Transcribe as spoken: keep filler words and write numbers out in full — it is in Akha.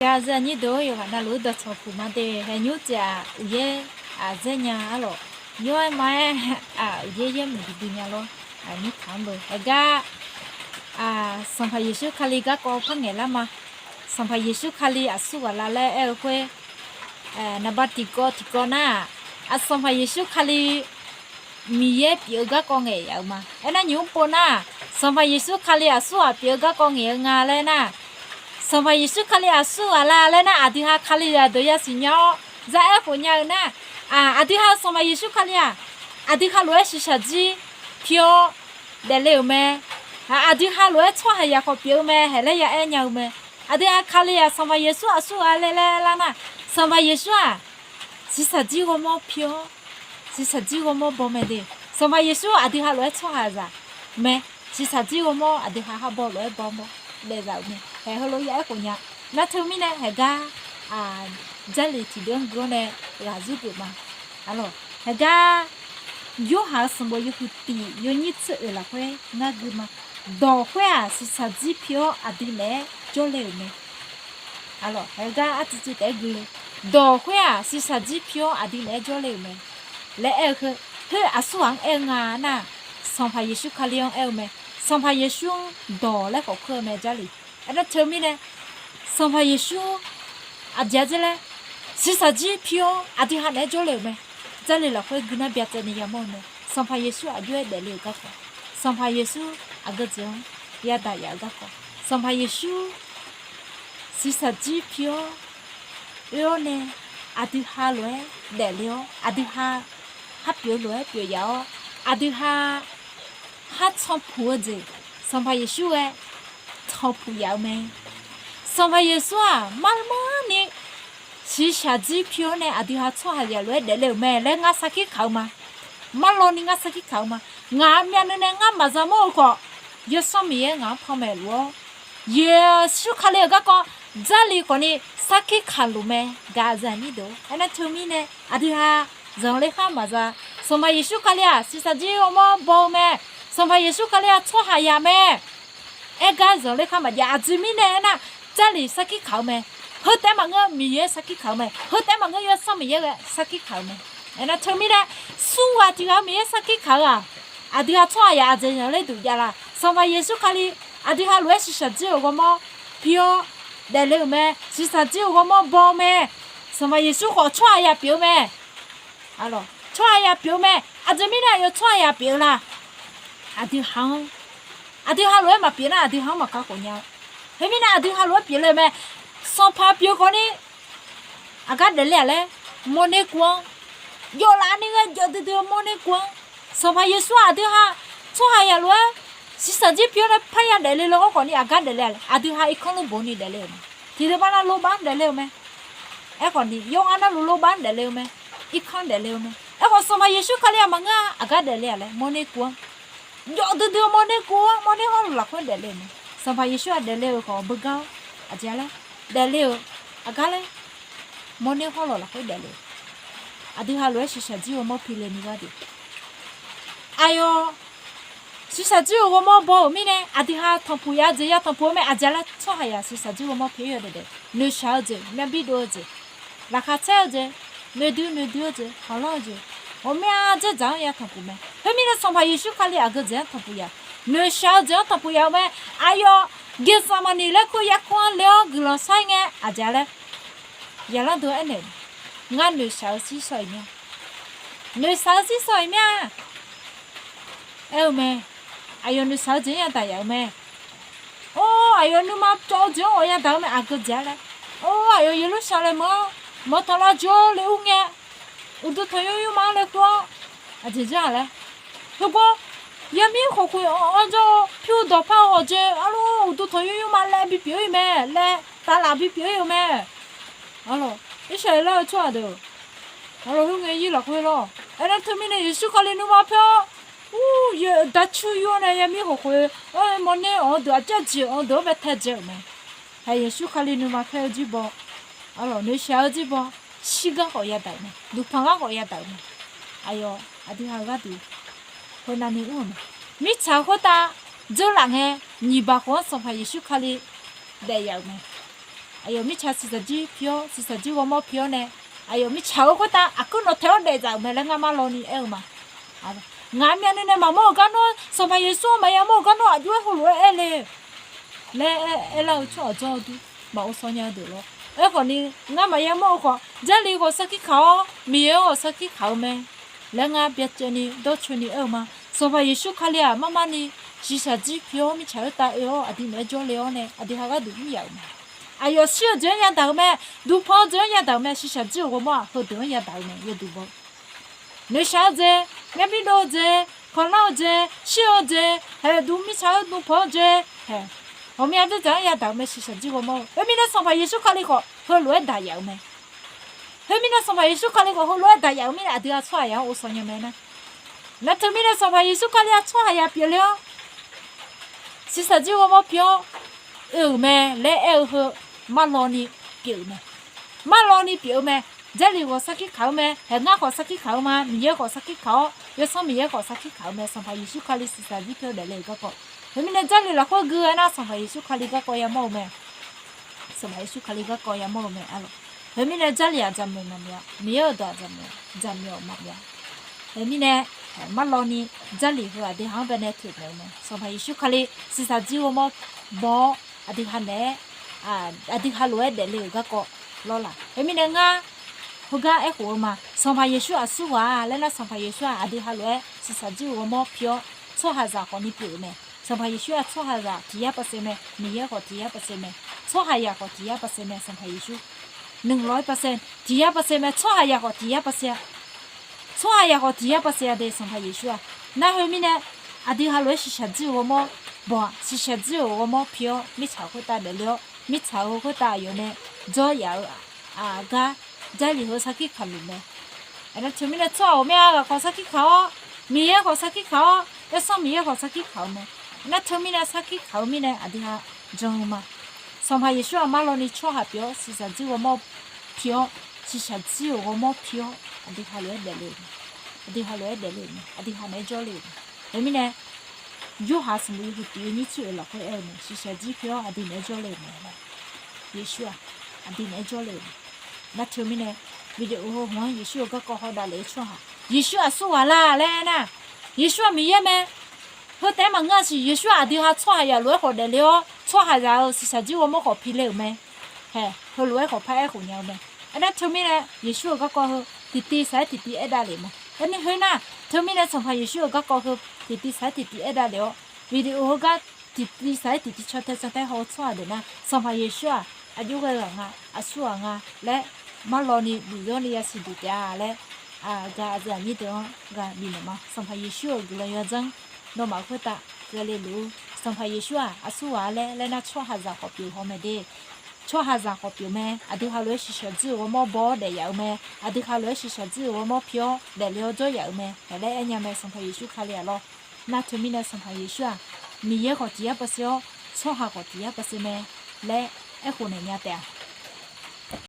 Gaqzaq aqnyir deuq-or, yawqghaq navluf-eu dawqcawq puq ma de. Haeq nymr tsaef-aq, uqyaer aqzaer nya arlawq. Nymr-aer ma-aer, uqyaer yaer muiqdui dui nya lor. Aqnyir taq-anr beu haeqgar, Sanqpaq Yeqsur Kali garkawv par ngaeqlar ma. Sanqpaq Yeqsur Kali aqsur ghaq la laer aer-eu khoer, naqba tiqkawv tiqkawv nar-aq, Sanqpaq Yeqsur Kali Miqyaer pyeuf-eu garkawv ngaeq yaf-eu ma. Aernar nymq-mr pov nar, Sanqpaq Yeqsur Kali aqsur ghaq pyeuf-eu garkawv ngaeq-eu nga laer nar, Sanqpaq Yeqsur Kali aqsur ghaq la laer nar, aqdui ha Kalizaq deuq yasiq nya-awr zar-aer khofnya-eu nar, aqdui ha Sanqpaq Yeqsur Kali-aq, aqdui ha lof-aer shiqshaq jir pi-awr daefle-euq mae. Aqdui ha lof-aer tsawrhaqzaq khawf pyeuf-eu mae haeq laer ya aer nya-eu mae. Aqdui ha Kali-aq Sanqpaq Yeqsur aqsur ghaq laer laer lar nar, Sanqpaq Yeqsur-aq, shiqshaq jir ghawrmawr pi-awr, shiqshaq jir ghawrmawr baw mae de. Sanqpaq Yeqsur aqdui ha lof-aer tsawrhaqzaq mae. Shiqshaq jir ghawrmawr aqdui ha khar baw lof-aer baw baw daefzaq-euq mae. Haeq heulof ya aer khofnya. Nar teumirnae haeqgar, Jarlif tiqdeuv-anr gui-awr nae ghaq zurgeuf ma. Arlawq, haeqgar, Yorhaq-euq sanqbof yawhuiq tiq yawnyir tser oeq lafkhoer ngar gui ma. Dawq khoer-aq, shiqshaq jir pi-awr aqdui naeq-aer jawrle-euq mae. Arlawq, haeqgar arcuiv cuiv taef-aer gui le. Dawq khoer-aq, shiqshaq jir pi-awr aqdui naeq-aer jawrle-euq mae laer aer-eu khoer, khoer aqsur ghaq-anr aer-eu nga nar, Sanqpaq Yeqsur Kali-anr aer-eu mae. Sanqpaq Yeqsur-anr dawq laer khawf kur-eu mae Jarlif. Aernar teumirnae, Sanqpaq Yeqsur aqjeq-a dzer laer, shiqshaq jir pi-awr aqdui ha naeq-aer jawrle-euq mae. Jarlif lafkhoer gui nar byacaevni yamawr-eu mae. Sanqpaq Yeqsur aqjox-aer daefle-euq garkawv, Sanqpaq Yeqsur aqgeu jeq-anr yadaq yaf-eu garkawv, Sanqpaq Yeqsur shiqshaq jir pi-awr oe-awr nae aqdui ha lof-aer daefle-awr, aqdui ha khar pyeuf-eu lof-aer pyeuf yaf-awr, aqdui ha khar tanpuq-eu jeq, Sanqpaq Yeqsur ghae tanpuq yaf-eu mae. Sanqpaq Yeqsur-aq, marmarni shiqshaq jir pi-awr nae aqdui ha tsawrhaqzaq lof-aer daefle-euq mae laer ngar sarkir kaq-eu ma. Marlawni ngar sarkir kaq-eu ma. Ngaq-aq myavnuiv nae ngar maqza mawr-eu khawf, Yawsanr Miqyaer ngaq-anr panmaeq luf-awr, Yeqsur Kali-euq garkawv Jarlif khawfni sarkir kaq luf mae. Gaqzaq aqnyir deuq, aernar teumirnae aqdui ha zanqler khar maqza. Sanqpaq Yeqsur Kali-aq shiqshaq jir ghawrmawr baw-eu mae. Sanqpaq Yeqsur Kali-aq tsawrhaqzaq mae. Aergar zanqler khar maqjav. Aqjeq mirnae aernar, Jarlif sarkir kaq-eu mae. Heu taef-aer maqngeur, Miqyaer sarkir kaq-eu mae. Heu taef-aer maqngeur, Yawsanr Miqyaer ghae sarkir kaq-eu mae. Aernar teumirnae, smr ghaq tiq ghaq-eu Miqyaer sarkir kaq-eu-aq, aqdui ha tsawrhaqzaq aqjeq zanqler duq javlar. Sanqpaq Yeqsur Kali aqdui ha lof-aer shiqshaq jir-euq ghawrmawr pi-awr daefle-euq mae. Shiqshaq jir-euq ghawrmawr baw-eu mae. Sanqpaq Yeqsur khawf tsawrhaqzaq pyeuf-eu mae. Tsawrhaqzaq pyeuf-eu mae. Aqjeq mirnae aqyawf tsawrhaqzaq pyeuf-eu la? Aqdui ha-anr, aqdui ha lof-aer maqpyeuf nar, aqdui ha-anr maqkaq khofnya-eu. Khoermirnae aqdui ha lof-aer pyeufle-eu mae. Sanqpaq pyeuf khawfni aqgar daefle-aq laer mawrner kuv-anr, jawvlaf ni ghae jawv duidui-eu mawrner kuv-anr, Sanqpaq Yeqsur aqdui ha tsawrhaqzaq lof-aer shiqshaq jir pi-awr nae parya daefle-eu hawr khawfni aqgar daefle-aq laer, aqdui ha irkanr lor bof ni daefle-euq mae. Tiqdeuq baqda lorbav-anr daefle-eu mae. Aerkhawfni yawqghaq navluf lorbav-anr daefle-eu mae. Irkanr daefle-eu mae. Aerkhawf Sanqpaq Yeqsur Kali-aq maqngeur-a, aqgar daefle-aq laer mawrner kuv-anr, jawv duidui-eu mawrner kuv-anr, mawrner hawrluf lafkhoer daefle-euq mae. Sanqpaq Yeqsur-aq daefle-euq khawf beugar-awr aqjeq-a laer daefle-euq, aqgar laer mawrner hawrluf lafkhoer daefle-euq. Aqdui ha lof-aer shiqshaq jir ghawrmawr pile ni gharduq, aqyawf shiqshaq jir-euq ghawrmawr baw-euq mirnae aqdui ha tanqpuq ya jeq ya tanqpuq-eu mae. Aqjeq laer tsawrhaqzaq shiqshaq jir ghawrmawr pyeuf-ir-eu daef daef, noeqshaq-eu jeq, myavbi dov-eu jeq, laqkhaq caer-eu jeq, noeqdui noeqdui-eu jeq, hawqlanr-eu jeq, ghawqmya dzerdzaq-anr ya tanqpuq mae. Khoermirnae Sanqpaq Yeqsur Kali aqgeu jeq-anr tanqpuq ya, noeqshaq-eu jeq-anr tanqpuq ya-eu mae. Aqyawf Geqsaqmaqniq laer kur yarkmr-anr le-awr guiqlanq shar-ir ngae aqjeq laer, yaqlanr deuq aernaeq, ngar noeqshaq-eu shirshawq-iq mir-a, noeqshaq-eu shirshawq-iq mir-a aer-eu mae. Aqyawf noeqshaq-eu jeq-anr yadaq yaf-eu mae. Or, aqyawf nuima cawv-eu jeq-anr ghawq yadaq-eu mae, aqgeu jeq-a laer. Or, aqyawf Yeqlursaqlaeq meuq-anr mawq taq lar jawr le ur ngae, uqduq tanqnymr nymrma-anr laer kur-awr, aqjeq janr-aq laer, heugawr yamir khawf khoeq anr-awr jawr-eu pyur dawqpar-eu ghawqjeq arlawr, uqduq tanqnymr nymrma laer bipyeuf-ir mae laer taflaf bipyeuf-ir-eu mae. Arlawq, Irsaqleqlav-eu tsawrhaq deuq, arlawq, khoerngae yir lafkhoer lawr. Aernar teumirnae Yeqsur Kali nuima paer-awr, ur, daqcur yur-awr nae yamir khawf khoeq, mawrner anq-eu deuq aqjeq jeq anq-eu deuq-anr bae taedzae-euq mae. Haeq Yeqsur Kali nuima paer-eu jir baw, arlawq, noeqshaq-eu jir baw, shirgar khawf yadaq-euq mae, duqpanq gar khawf yadaq-euq mae. Aqyawf aqdui ha-eu gharduq khoernavni mr-euq mae. Mirtsaq khoertav dzeurlaf ngae, nyiq baq khof-anr Sanqpaq Yeqsur Kali daef yaf-euq mae. Aqyawf mirtsaq shiqshaq jir pi-awr, shiqshaq jir ghawrmawr pi-awr nae, aqyawf mirtsaq-eu khoertav aqkuir nawqtaeq-awr daef dzaq-euq mae laer ngar mar law ni aer-eu ma. Ngaq-euq myavnuiv nae maqmawr-euq gar nawr Sanqpaq Yeqsur-anr maqya mawr-euq gar nawr aqjox-aer heulof-aer aer le laer aerlar-eu tsawrhaq jawr-eu dur, maq ghovshaw nya-eu deuq lawr. Aerkhawf ni, ngar maqya mawr-eu khawf, Jarlif khawf sarkir kaq-awr, Miqyaer-eu khawf sarkir kaq-eu mae laer ngar byacaevni dawrcoeni aer-eu ma. Sanqpaq Yeqsur Kali-aq, marmar ni shiqshaq jir pi-awr, mirtsaq khoertav oe-awr, aqdui naeq-aer jawrle-awr nae aqdui ha gharduq mr yaf-euq mae. Aqyawf shir-eu jeq-anr yadaq-euq mae, duqpanq-eu jeq-anr yadaq-euq mae, shiqshaq jir-euq ghawrmawr-aq heudeuq-anr yadaq-euq mae, yawduq baw. Noeqshaq-eu jeq, myavpir dov-eu jeq, kawqlanr-eu jeq, shir-eu jeq, haeq duq mirtsaq-eu duqpanq-eu jeq, haeq, ghawqmya dzerdzaq-anr yadaq-euq mae, shiqshaq jir ghawrmawr-eu. Khoermirnae, Sanqpaq Yeqsur Kali khawf heulof-aer daq yaf-euq mae. Khoermirnae, Sanqpaq Yeqsur Kali khawf heulof-aer daq yaf-euq mirnae, aqdui-aq tsawrhaqzaq-anr ghovshaw nya mae nar. Nar teumirnae, Sanqpaq Yeqsur Kali-aq tsawrhaqzaq pyeufle-awr, shiqshaq jir ghawrmawr pi-awr oe-euq mae laer aer-eu heu mar law ni pyeuf-euq mae. Mar law ni pyeuf-eu mae. Jarlif khawf sarkir kaq-eu mae, haeq ngar khawf sarkir kaq-eu ma, Miqyaer khawf sarkir kaq-awr, Yawsanr Miqyaer khawf sarkir kaq-eu mae. Sanqpaq Yeqsur Kali shiqshaq jir pi-awr daefle-euq garkawv. Khoermirnae, Jarlif lafkhoer gui-aer nar, Sanqpaq Yeqsur Kali garkawv yamawr-eu mae. Sanqpaq Yeqsur Kali garkawv yamawr-eu mae arlawq. Khoermirnae, Jarlif-aq jaqmyawf maqmyawf, Miqyaer-euq dawq-aq jaqmyawf, jaqmyawf maqmyawf. Khoermirnae, mar law ni Jarlif heu aqdui ha-anr baenae toeqnaeq-eu mae. Sanqpaq Yeqsur Kali shiqshaq jir ghawrmawr baw-awr, aqdui ha naeq-aer, aqdui ha lof-aer daefle-euq garkawv lawrlaf. Khoermirnae ngar heugar aerkhof-eu ma. Sanqpaq Yeqsur aqsurghaq-a laer nar, Sanqpaq Yeqsur-aq aqdui ha lof-aer shiqshaq jir-euq ghawrmawr pi-awr, tsawrhaqzaq khawf ni pyeuf-euq mae. Sanqpaq Yeqsur-aq tsawrhaqzaq tiq yar pavsaev mae, Miqyaer khawf tiq yar pavsaev mae, tsawrhaqzaq khawf tiq yar pavsaev mae, Sanqpaq Yeqsur. Nuiqlawq-aer pavsaev, tiq yar pavsaev mae, tsawrhaqzaq khawf tiq yar pavsaev-a. Tsawrhaqzaq khawf tiq yar pavsaev-a de, Sanqpaq Yeqsur-aq. Nar khoermirnae, aqdui ha lof-aer shiqshaq jir-euq ghawrmawr baw-aq, shiqshaq jir-euq ghawrmawr pi-awr, mirtsaq khoertav daefle-awr, mirtsaq-eu khoertav aqyawf nae jawr yaf-eu aqgar, Jarlif heu sarkir kaqluf mae. Aernar teumirnae, tsawrhaq ghawqmya ghaq khawf sarkir kaq-awr, Miqyaer khawf sarkir kaq-awr, Yawsanr Miqyaer khawf sarkir kaq-eu mae. Aernar teumirnae, sarkir kaq-eu mirnae aqdui ha jan-eu ma. Sanqpaq Yeqsur-aq mar law ni tsawrhaq pyeuf-awr, shiqshaq jir ghawrmawr pi-awr, shiqshaq jir-euq ghawrmawr pi-awr, aqdui ha lof-aer daefle-euq mae. Aqdui ha lof-aer daefle-euq mae, aqdui ha naeq-aer jawrle-euq mae. Khoermirnae, Yorhaq sanqbof yawhuiq tiq yawnyir tsoeq-eu lafkhoer aer-eu mae, shiqshaq jir pi-awr aqdui naeq-aer jawrle-euq mae laer. Yeqsur-aq aqdui naeq-aer jawrle-euq mae. Nar teumirnae, video heu hmq-anr Yeqsur-euq garkawv haw davlef-eu tsawrhaq, Yeqsur aqsurghaq la laer aernar, Yeqsur-aq Miqyaer mae. Heu taef-aer maqngeur-a siq, Yeqsur-aq aqdui ha tsawrhaqzaq lof-aer khawf daefle-awr, tsawrhaqzaq-euq shiqshaq jir ghawrmawr khawf pi le-euq mae. Haeq, heulof-aer khawf par aerkhof nya-eu mae. Aernar teumirnae, Yeqsur-euq garkawv heu tiqtiv saq-aer tiqtiv aer davlef ma. Aernar khoernar, teumirnae Sanqpaq Yeqsur-euq garkawv heu tiqtiv saq-aer tiqtiv aer davlef-awr, video heugar tiqtiv saq-aer tiqtiv caw tae caw tae haw-eu tsawrhaq deuq nar, Sanqpaq Yeqsur-aq aqjox ghae ghaq nga, aqsur ghaq nga laer, mar law ni duq yawr ni yasiq duq taef-a laer, aqgaq aqdui aqnyir deuq-anr ghaq bifnaeq ma. Sanqpaq Yeqsur-euq guiqlanq yawdzanr nawmaf khoertav ghae le luf-ur. Sanqpaq Yeqsur-aq aqsur ghaq-a laer laer nar, tsawrhaqzaq khawf pyeuf haw mae de. Tsawrhaqzaq khawf pyeuf mae. Aqdui ha lof-aer shiqshaq jir-euq ghawrmawr baw-awr daef yaf-eu mae. Aqdui ha lof-aer shiqshaq jir-euq ghawrmawr pi-awr daefle-awr jawr yaf-eu mae laer aer nya mae. Sanqpaq Yeqsur Kali-aq lawr. Nar teumirnae Sanqpaq Yeqsur-aq Miqyaer khawf tiq yar pavsaev-awr, tsawrhaq khawf tiq yar pavsaev mae laer aerkhof naeq nya taef-a.